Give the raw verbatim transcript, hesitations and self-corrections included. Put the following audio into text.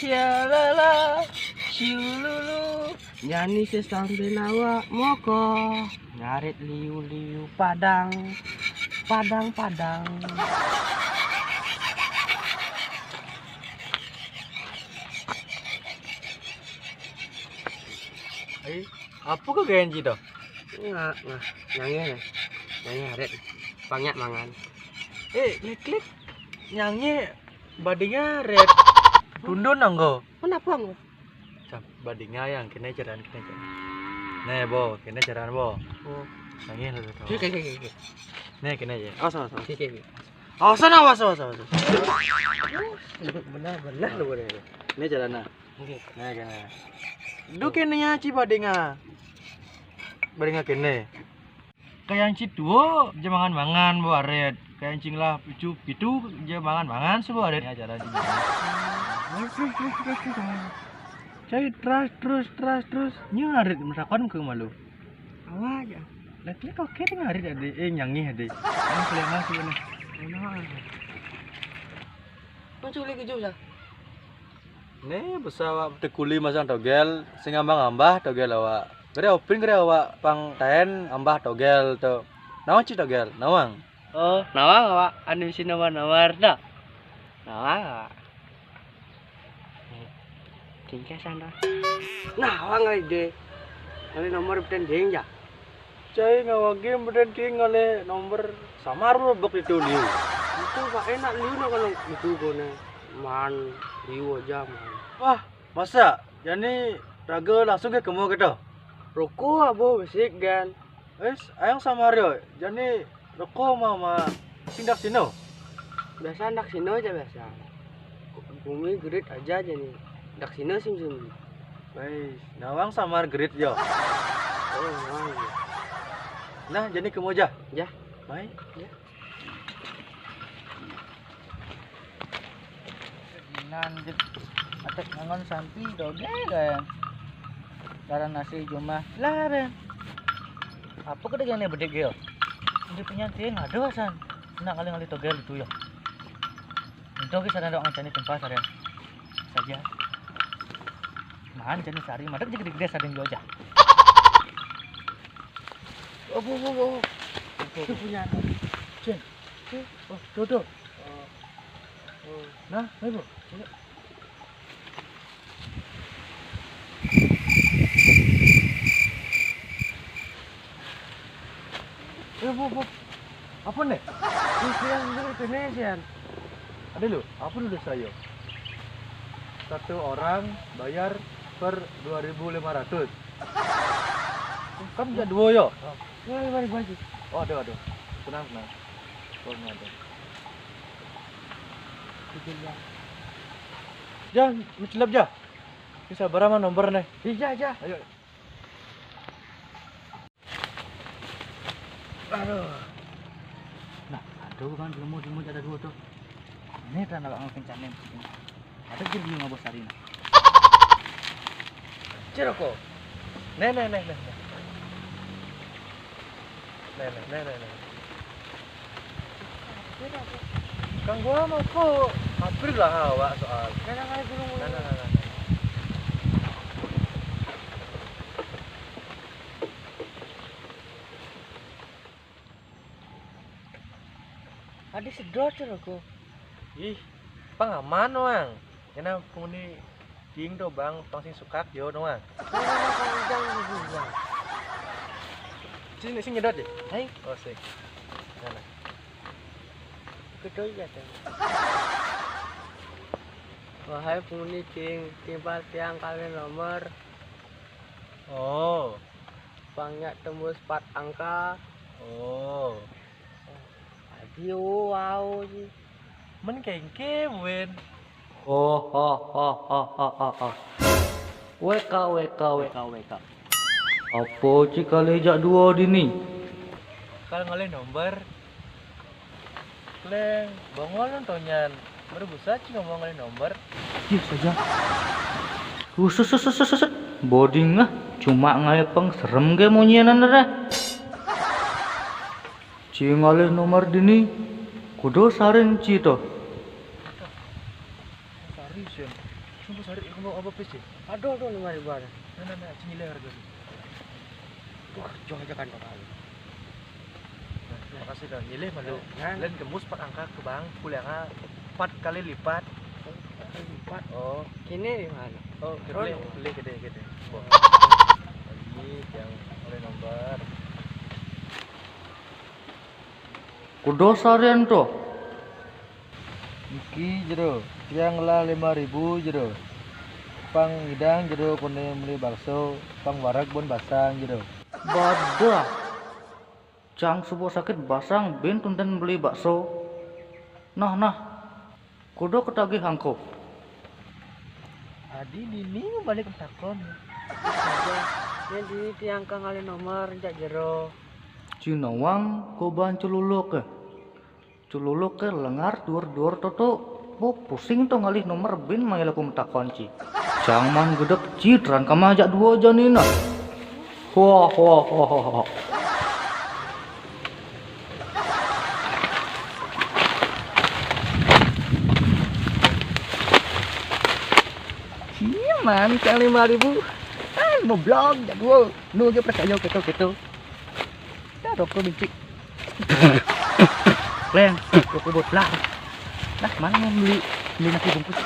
Sialala, siululu, nyani sesang denawa moko, ngarit liu-liu padang, padang-padang. Ai, apa kau ganji tu? Nga, nga, nyangih, nyangih arit, banyak mangan. Eh, klik-klik, nyangih badinga arit. Tundun nanggo. Kenapa nanggo? Cam, badinga yang kena jalan, kena jalan. Nih, bo, kena jalan, bo. Oh. Nyangih lu tu. Oke, oke, oke, oke. Nih, kena aja. Awas, awas, awas. Oke, oke. Awas, awas, awas, awas. Benar, benar lu benar. Nih jalan nah. Oke. Nih, kena. Duh, kena ci badinga. Badinga kena. Kayak ci tuo, je mangan-mangan bo arit. Kayak ci lah pitu, pitu je mangan-mangan sebo arit. Ya, jalan. Terus, terus, terus, terus, terus. Cai terus, terus, terus, terus. Nya arit masakon ke malu. Awak aja. Lagi kau ke tengah arit ade. Eh, nyangih ade. Yang kelihatan sih benar. Mana? Muncul lagi jauh dah. Nih, basa awak tekuli masang togel, sing ngambah-ngambah togel awak. Gere opin gere awak pang taen ngambah togel tu. Nawang ci togel, nawang. Oh, nawang awak anu isi nomor-nomor dah. Nawang awak. Tingkah sana. Nawang ai de. Kali nomor beten ding ja. Cai ngawagi beden king ngalih nomor samar bek itu liu. Itu pak enak liu nak kalau itu kone man liu aja man. Wah, masa? Jani raga langsung ke kemo kita. Roko abo besik gan. Wes, ayang samar yo. Jani roko ma ma tindak sino. Biasa tindak sino aja biasa. Bumi gerit aja jani. Tindak sino sim sim. Wes, nawang samar gerit yo. Oh, nawang. Nah, jani kemo aja. Ya. Baik. Ya. Inan je atek ngangon sampi doge gaya. Daran nasi jumah lah ben. Apa kede gene bedik geo? Di penyantian ada asan. Nak ngalih-ngalih togel itu ya. Itu ke sana dok ngancani tempat ada. Saja. Maan jani sari madek je gede-gede sadeng jo aja. Oh, bu, bu, bu. Itu punya anak. Cen. Oh, tuh, tuh. Nah, ayo, bu. Eh, bu, bu. Apa nih? Ini yang dulu kena sian. Ada lu, apa dulu saya? Satu orang bayar per dua ribu lima ratus. Kan bisa dua ya? Mari, mari, mari. Oh, aduh, aduh. Tenang, tenang. Oh, ada. Jangan mencelap ja. Bisa berapa nomor nih? Iya, iya. Ayo. Aduh. Nah, aduh kan belum mau, belum mau ada dua tuh. Ini kan agak mau kencangin. Ada gini ngabos hari ini. Ciroko. Nih, nih, nih, nih, nih. Nih, nih, nih, nih, nih. Kang gua mau kok hampir lah awak soal. Nah, nah, nah, nah, nah, nah. Adi sedot, Ciroko. Ih, pangaman, Wang. Kena penghuni ding do, Bang, tong sing sukak yo, no, Wang. Sini, sini nyedot ya? Hai. Oh, sik. Nah, nah. Kedoi ya, Bang. Wahai penghuni ding, timpal tiang kalian nomor. Oh. Pangnya tembus empat angka. Oh. Adi, oh, wow, sih. Men kengke, Wen. Oh, oh, oh, oh, oh, oh, oh. W K, W K, W K, W K. Apa ci kali jak dua dini? Kal ngalih nomor. Kleng, bongol nang tonyan. Baru busa ci ngomong ngalih nomor. Ih, saja. Usus, usus, usus, usus. Boding ah, cuma ngalih peng serem ge munyian dah. Ci ngalih nomor dini, kudu sarin ci to. Sari, Sen. Bos, hari kamu apa, please, ya? Aduh, aduh, lima ribu ada. Nah, nah, nah, sini lah harga. Wah, jauh aja kan, Pak. Nah, terima kasih dah. Nyilih malu. Nah. Lain gembus empat angka ke bank, kuliahnya empat kali lipat. Empat kali lipat. Oh. Kini di mana? Oh, gede, gede, gede, gede. Wah. Lagi yang oleh nomor. Kudo sarian to. Niki jero, tiang lah lima ribu jero. Pang ngidang jero kone meli bakso, pang wareg bon basang jero. Badah. Cang suba sakit basang bin tunden meli bakso. Nah, nah. Kudo ketagih angko. Adi dini balik takon. Yen dini tiang ka ngalih nomor jak jero. Cinawang koban celuluk ke. Celuluk ke lengar duur-duur toto. Bo pusing to ngalih nomor bin mayal aku metakon ci. Cang man gedek ci teran kama jak dua janina. Wah, wah, wah, wah. Iya man, cang lima ribu. Kan mau blog jak dua. Nu ge percaya keto-keto. Dah rokok bincik. Leng, rokok botol. Nah, mana mau beli beli nasi bungkus?